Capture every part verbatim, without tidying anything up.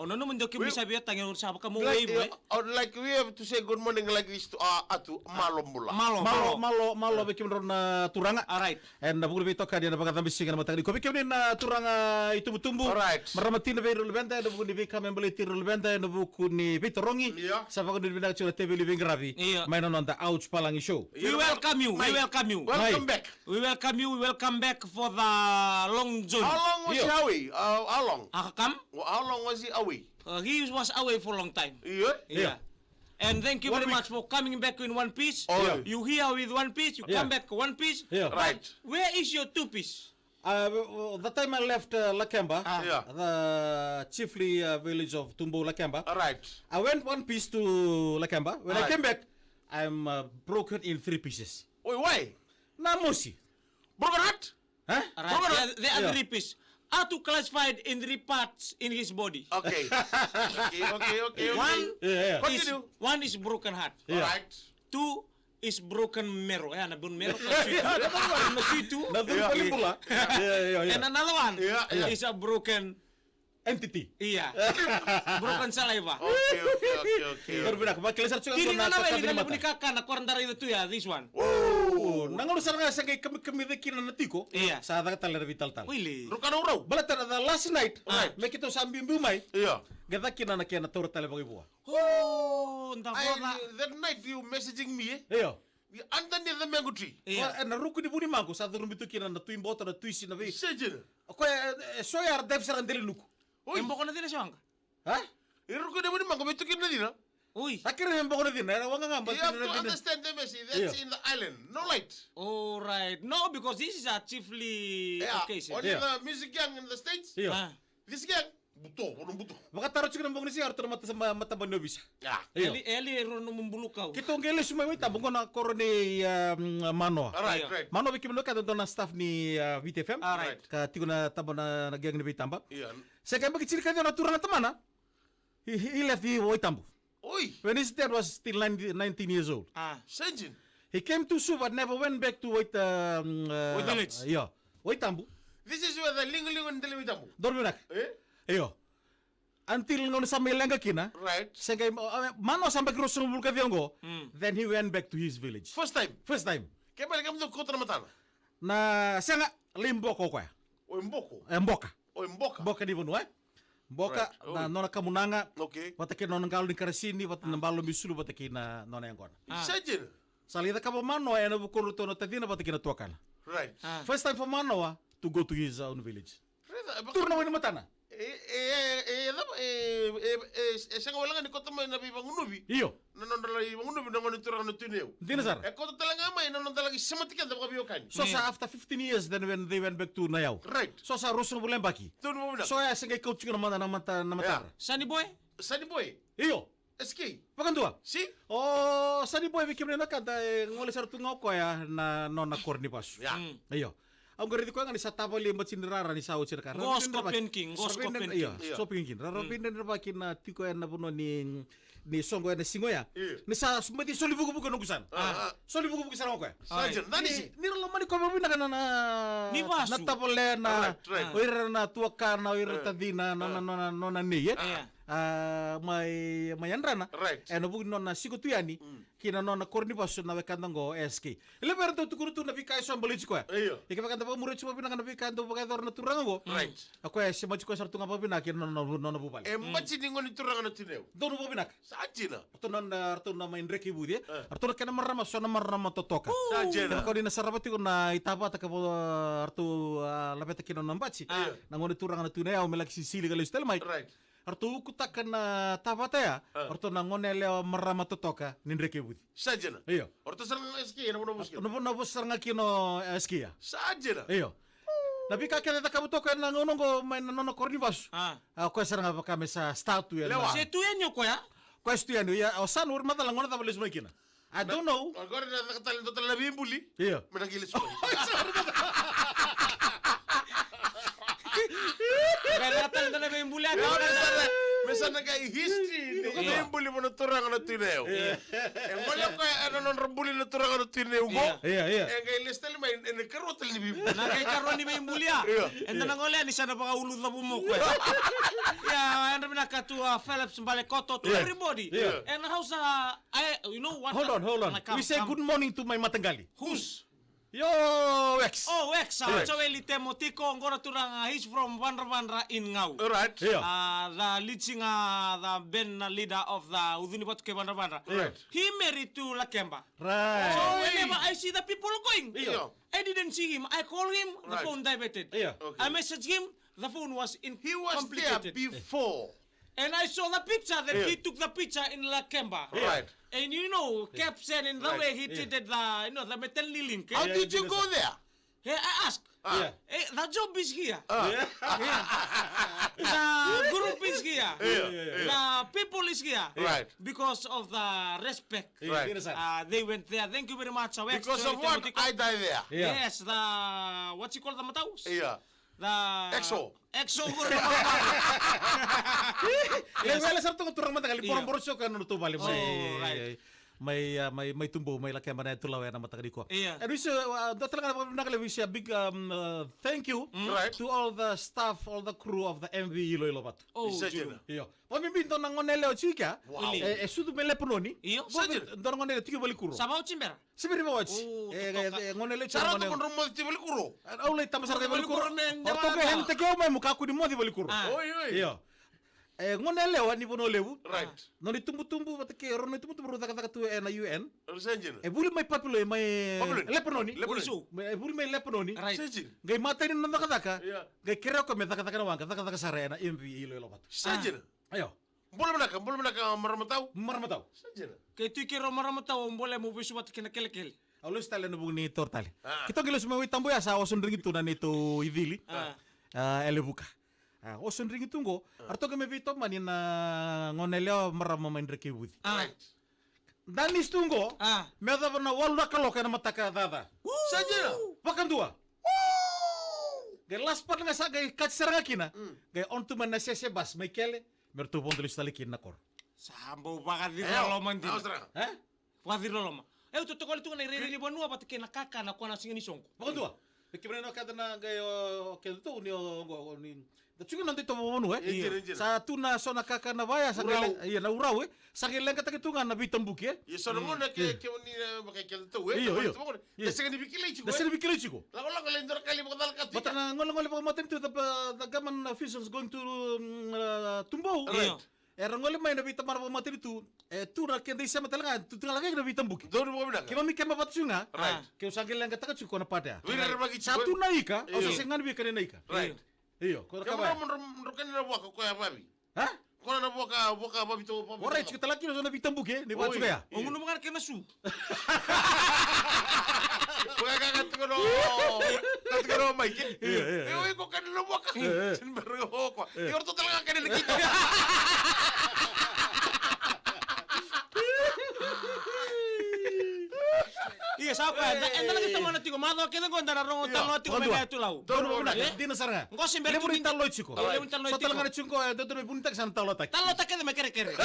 Nonomu dau kemuni sa via tagi, sa vaka mo wave, eh? Like, uh, like we have to say good morning like this to, uh, Atu, malo bula. Malo, malo, malo, malo vei kemudrau na turaga. All right. Ena vuku ni veitokani ena vakacabisiga ena mataka nikua, vei kemuni na turaga itubutubu. All right. Marama tina vei ira na luveda, ena vuku ni veika me baleti ira na luveda, ena vuku ni veitarogi. Io. Sa vakanuinui vinaka tiko na teveli veiqaravi. Io. Mai na noda Ouch Palagi Show. We welcome you, we welcome you. Welcome back. We welcome you, we welcome back for the long journey. How long was he away? Uh, how long? How come? How long was he away? Uh, he was away for a long time. Yeah? Yeah. Yeah. And thank you very much for coming back in one piece. Oh. Yeah. You here with one piece, you come back one piece. Yeah. Right. But where is your two piece? Uh, w-, w-, the time I left, uh, Lakeba, yeah, the chiefly, uh, village of Tumbou, Lakeba, right, I went one piece to Lakeba. When I came back, I'm, uh, broken in three pieces. Wait, why? Na mosi. Broken heart? Huh? All right, there, there are three pieces. Atu classified in three parts in his body. Okay. Okay, okay, okay, okay. One is, one is broken heart. Yeah. All right. Two is broken marrow. Yeah, na bone marrow. Na suitu. Na suitu. Na suitu. Yeah, yeah, yeah. And another one is a broken entity. Io. Broken saliva. Okay, okay, okay, okay. Io, vinaka, vakilai sara tiko. Kiri na weli na levu ni kakana ko ra dau raica tu ya, this one. Oh, na gauna sara ga sa qai kamikamica kina na tiko. Io. Sa caka tale na veitalatala. Really? Ruka na urau. Baleta na the last night, right, me keitou sa biubiu mai. Io. Qai caka kina na kena taura tale vakaivua. Oh, da voca. That night you messaging me, eh? Io. Ni underneath the mango tree. Io. Ena ruku ni vunimaqo sa curumi tu kina na tui boto, na tui si, na vei. Sa dina. O koya, e, e, so ya era dive sara dela i nuku. Oi. E boko na cina se waqa? Ha? E ruku ni vunimaqo me tu kina na cina. Oi. Sa kere me boko na cina, era waqa ga, but you have to understand the message, that's in the island. No light. All right. No, because this is a chiefly occasion. Only the music gang in the States. Io. Ah. This gang, buto, buto, buto. Vakataro tiko na bogi ni siga, ratou na mata-, ma-, matabani ovisa. Ah. Io. Eli, eli e rua nomu bulu kau. Keitou qai lesu mai Waitabu, qo na koro ni, um, Manoa. Right, right. Manoa, vei kemuni na wekada, dua na staff ni, uh, Viti F M. Ah, right. Ka tiko na taba na, na gang ni veitaba. Io. Se qai yabaki tinikaciwa na turaga tamana. He, he left the Waitabu. Oi. When his dad was still nineteen, nineteen years old. Ah. Sa dina. He came to Suva, never went back to Wait-, um, uh, Wait village. Io. Waitabu. This is where the lingulingu and the Waitabu. Donu vinaka. Eh? Io. Until gauna sa mai leqa kina. Right. Se qai, uh, Manoa sa yabaki ruasagavulu ka ciwa qo. Mm. Then he went back to his village. First time? First time. Ke mai leqa mai kauta na matana? Na sega, lai boko o koya. O i boko? E boka. O i boka? Boka ni vanua, e? Boka, right, na nona kamunaga, okay, vata kei na nona qalo ni karasini, vata na balo ni sulu, vata kei na nona yaqona. Ah. Sa dina. Sa lai cakava Manoa ena vuku ni ratou na tacina vata kei na tuakana. Right. Ah. First time for Manoa to go to his own village. Right, but turu na wai ni matana. E, e, e, e, e, e, e sega wale ga ni kauta mai na veivagunuvi. Io. Na nodra lai vagunuvi na gone turaga na Tui Nayau. Dina sara. E kauta tale ga mai na noda laki semati keda vakaveiwekani. So sa after fifteen years, then when they went back to Nayau. Right. So sa ruasagavulu na yabaki. Tonu vavuna. So ya se qai kauta tiko na mata, na mata, na matara. Sunny Boy? Sunny Boy. Io. S K. Vakadua. Si. O Sunny Boy, vei kemuni na wekada, e gole sara tu ga o koya na nona koro ni vasu. Ya. Mm. Io. Au qai raici koya ga ni sa tavali e bati ni rara ni sa oti na ka. Qo Scorpion King, qo Scorpion King. Io, Scorpion King. Rara vei dredrevaki na tiko ena vanua ni, ni soqo ena siga oya. Io. Ni sa baci soli vukevuke na noqu yasana. Ah, ah. Soli vukevuke sara ga o koya. Sa dina, ni, ni ra lomani koya vakavinaka na, na, na tavale, na, right, right, o ira na tuakana, o ira tacina, na, na, na, na, nona nei, e? Io. A, mai, mai yadrana. Right. Ena vuku ni nona siko tu yani. Mm. Ki na nona koro ni vasu na wekada qo, S K. E levu era dau tukuna tu na veika eso e baleti koya. Io. Ia kevaka da vakamuri tiko vakavinaka na veika e dau vakayacora na turaga qo. Right. O koya e semati koya sara tu ga vakavinaka ki na nona, nona, nona vuvale. E bati ni gone turaga na Tui Nayau. Donu vakavinaka. Sa dina. Ratou na, na, ratou na mai Drekevuci, e? E. Ratou na kena marama, so na marama totoka. Sa dina. Kevaka o ni na sarava tiko na itavata ka vo, ratou, a, laveta kina na bati. A. Na gone turaga na Tui Nayau me laki sisili ka lesu tale mai. Right. Ratou ukutaka na tavata ya, a, ratou na gone yalewa marama totoka ni Drekevuci. Sa dina. Io. Ratou sara ga S K ena vanua vosa kina. Na vanua vosa sara ga kina o S K ya. Sa dina. Io. Na veika kece e cakava toka ena gauna qo mai na nona koro ni vasu. A. A, o koya sara ga vaka me sa start tu yani. Lewa. Se tu yani o koya? Koya se tu yani, ia, o sa na uri macala gona cava lesu mai kina. I don't know. Agora na caka tale, dua tale na veibuli. Io. Me na qai lesu mai. Qai caka tale dua na veibuli, a, me sa na, me sa na qai history ni veibuli vua na turaga na Tui Nayau. Io. E gole o koya ena nodra buli na turaga na Tui Nayau qo. Io, io. E qai lesu tale mai ena ikarua tale ni veibuli. Na qai ikarua ni veibuli, a. Io. Eda na gole yani sa na vakaulu cavu mai o koya. Ia, eda Naka to, uh, Phillips Balekoto, to everybody. Yeah. And how's, uh, I, you know what? Hold on, hold on. Naka, We say come. Good morning to my mataqali. Who's? Yo, X. Oh, X, uh, Joeli Temotiko, qo na turaga, he's from Vandravandra in Gau. All right. Yeah. Uh, the lead singer, the band leader of the Ucuni Vatu kei Vandravandra. Right. He married to Lakeba. Right. So whenever I see the people going, Yeah. I didn't see him. I call him, the Right. phone diverted. Yeah. Okay. I message him, the phone was in He was there complicated. Before. And I saw the picture that Yeah. he took the picture in Lakeba. Right. And you know, caption and the Right. way he Yeah. treated the, you know, the Metelni link. How Yeah, did yeah, you go there? Hey, I ask. Ah. Yeah. Hey, the job is here. Ah. Yeah. The group is here. Yeah, yeah, yeah. The people is here. Right. Because of the respect. Yeah, Right. Dina sara. Uh, they went there. Thank you very much. Our Because ex-, of what? Timothy I die there. Yeah. Yes, the, what you call the Matau? Yeah. The Exo. Exo. E wele sara toka turaga mataqali, Yeah. boroboro soka na notou vale mai, Oh, right. mai, uh, mai, mai Tubou, mai Lakeba na yatu lawa ena mataka nikua. Yeah. And we say, uh, dua tale ga na vakavinaka levu, we say a big, um, uh, thank you Right. to all the staff, all the crew of the M V Iloilo Vatu. Oh, Isa Jiro. Jiro. Io. Vaveibi dua na gone yalewa tiko ya. Wow. E, e sucu mai Lepanoni. Io. Vaveibi dua na gone yalewa tiko i Valikuro. Sa vauci bera? Siviri vauci. Oh, E, totoka. E, gone yalewa tiko Sara gone. Toko na moci Valikuro. Au lai tama sara i Valikuro. Valikuro me O toka nyawa. Heni Tekeo mai mo kakua ni moci Valikuro. Ah. Oi, oi. Io. E gone yalewa ni Vanua Levu. Right. Nona itubutubu vata kei rau na itubutubu rau cakacaka tu ena U N. Rau sa dina. E vuli mai Papiloi mai Papiloi. Lepanoni. Lepanoni. Isu. E vuli mai Lepanoni. Right. Sa dina. Qai matai ni nona cakacaka. Ia. Qai kerea o koya me cakacaka na waqa, cakacaka sara ena M V Iloilo Vatu. Sa dina. Io. Bula vinaka, bula vinaka Marama Tau. Marama Tau. Sa dina. Kei tu i kei rau Marama Tau, au bole mo vesu vata kei na kelekele. Au lesu tale ena vuku ni toro tale. Ah. Keitou qai lesu mai Waitaboya, sa oso drigi tu na neitou icili. Ah. Ah, e Levuka. Ah, oso drigi tu qo. Eratou qai mai veitomani na gone yalewa marama mai Drekeivuci. Ah. Right. Danisi tu qo. Ah. Me yacova na walu na kaloko ena mataka caca. Sa dina. Vakadua. Qai last part ga sa qai kati sara ga kina. Qai on tu mai na sese bus mai Kele. Me ratou vodo lesu tale kina na koro. Sa bau vakaciroloma dina. Au sara. E? Vakaciroloma. E, au totokoli tu ga na irairai ni vanua vata kei na kakana ko na siga ni soqo. Vakadua. E kemuni na kada na qai o, o kedatou ni o, o, o, ni da tu ga na dei tovo vanua, e? Io. Io, io. Sa tu na so na kakana vaya, sa qai Urau. Le-, ia na urau, e? Sa qai leqataki tu ga na veitabuki, e? Ia so na gona ke, kemuni na vaka kedatou, e? Io, io. Da sega ni vikilai tiko, Da e? sega ni vikilai tiko. Lakolako lai dua na ka lai vakacalaka tu. Vata na golegole vakamatanitu, the, the government officials going to, mm, uh, Tubou. Right. Io. Era gole mai na veitabana vakamatanitu. E tu na keda isema tale ga, tu tale ga na veitabuki. Donu vakavinaka. Keimami kema vata tiko ga. Right. Keu sa qai leqataka tiko na padea. Veirerekevaki Sa tiko, tu e? na ika, au sa Io. sega ni via kania na ika. Right. Io, ko na ka Kemuni vaya. na mo dro-, mo dro kania na vuaka ko ya vavi. Ha? Ko na vuaka, vuaka vavi to, vavi. Orait, tiko tale ga kina so na veitabuki, e? Ni vaya tiko ya. O gunu magana kena su. Ko ya ka, ka tiko no, ka tiko no mai ke. Io, io, io. E, oi ko kania na vuaka. Io, io. Sini bera ko ko. Io, to tale ga kania na kita. Ia, sa koya, eda na qai tomana tiko, macawa kece qo eda na rogo tanoa tiko mai na yatu lau. Donu vakavinaka, E? dina sara ga. Qo se bera Levu ni tu taloi tiko. Levu ni taloi So tale tiko. Ga ni tiko, e, dodonu me vunitaki sa na talotaki. Talotaki kece me kerekere.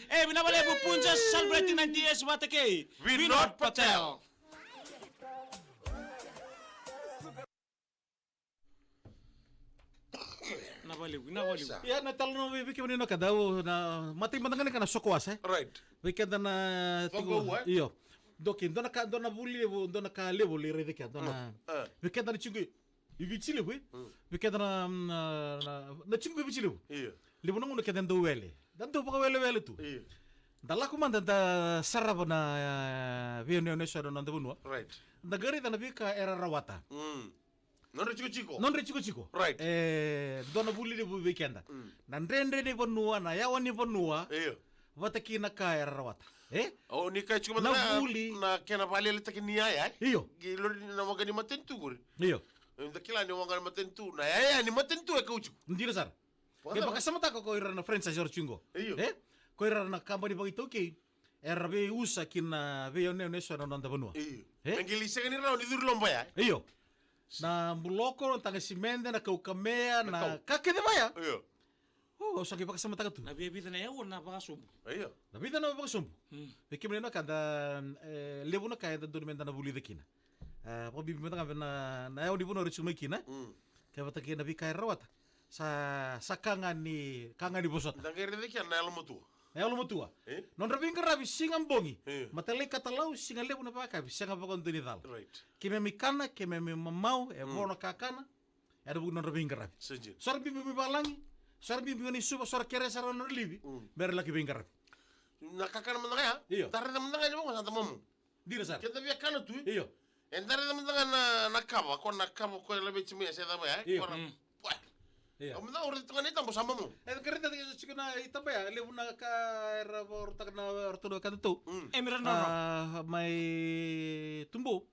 E, vinaka vakalevu Punjas celebrating ninety years vata kei Vinod Patel. Na valevu, na valevu. Ia, na talo na vei, vei kemuni na ka dau, na matai mada ga ni ka na soko wasa, e? Right. Vei keda na tiko, io. Doki, dua na ka, dua na vuli levu, dua na ka levu lai raica kea, dua na, vei keda na tiko i Viti levu, e? Vei keda na, na, na, na tiko i Viti levu. Io. Levu na gauna keda dau wele. Da dau vakawelewele tu. Io. Da lako mada da sarava na, e, veiyanuyanu eso ena noda vanua. Right. Da qai raica na veika era rawata. Mm. Nodra tikotiko. Nodra tikotiko. Right. E, dua na vuli levu vei keda. Mm. Na dredre ni vanua, na yawa ni vanua. Io. Vata kei na ka era rawata. E? O ni kaya tiko mada na vuli. Na kena vakalailaitaki ni yaya, e? Io. Qai lori na waqa ni matanitu qori. Io. Da kila ni waqa ni matanitu, na yaya ni matanitu e kau tiko. Dina sara. Qai vakasamataka ko ira na franchise era tiko qo. Io. E? Ko ira na kabani vakaitaukei. Era veiusa ki na veiyanuyanu eso ena noda vanua. Io. E? Me qai lai sega ni rawa ni curu i loba ya. Io. Na buloko, na taga simede, na kaukamea, na ka kece vaya. Io. O, au sa qai vakasamataka tu. Na via vica na yaua na vakasobu. Io. Na vica na vakasobu. Mm. Vei kemuni na ka da, e, levu na ka eda dodonu meda na vulica kina. A, vakabibi mada ga vei na, na yawa ni vanua era tiko mai kina. Mm. Kevaka kei na veika era rawata. Sa, sa ka ga ni, ka ga ni vosota. Da qai raica kina na yalomatua. Na yalomatua. E? Nodra veiqaravi siga bogi. E. Matalai katalau, siga levu na vakayakavi, sega vakadua ni cala. Right. Keimami kana, keimami mamau, e vo na kakana. Era vuku nodra veiqaravi. Sa dina. So era biubiu mai valagi, so era biubiu ga ni Suva, so era kerea sara nodra livi. Mm. Me ra laki veiqaravi. Na kakana mada ga ya. Io. Da raica mada ga ni vaqo, sa da mamau. Dina sara. Keda via kana tu. Io. E da raica mada ga na, na kava, ko na kava ko e laveti mai, se cava ya, e? Io. Ko na, mm, pua. Io. Au mada ga au raica tu ga na itaba sa mamau. E, ka raica tiko na itaba ya, levu na ka era vakarautaka na, ratou na wekada tu. Mm. E, mira na, ah, mai tubu.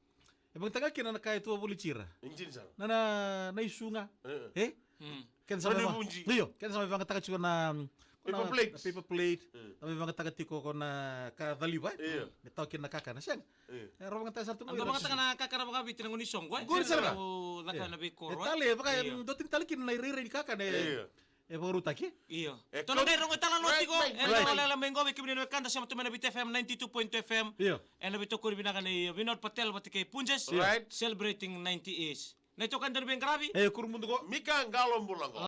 E vakayagataka kina na ka e tu a volitira. Dina sara. Na, na, na isu ga. E. E? Mm. Keda sa mai va-, io, keda sa mai vakayagataka tiko na, paper plate. Na paper plate. Mm. Sa mai vakayagataka tiko ko na ka caliva, e? Io. Me tawa kina na kakana, sega. Io. E, ra vakayagataka sara tu. Ra vakayagataka na kakana vakaviti na gauna ni soqo, e? Qori sara ga. Au caka na veikoro, e? E tale, vaka, io, dua tini tale kina na irairai ni kakana, e? Io. E vakarautaki? Io. E, tou na qai rogo tale na tiko, right, right, e, right, na lala mai qo vei kemuni na wekada sema tu mai na Viti F M ninety-two point two F M. Io. E na veitokoni vinaka nei Vinod Patel vata kei Punjas. Io. Right. Celebrating ninety years. Na itokani dau ni veiqaravi. E, Kurumudu qo. Mika Qalo Bula qo.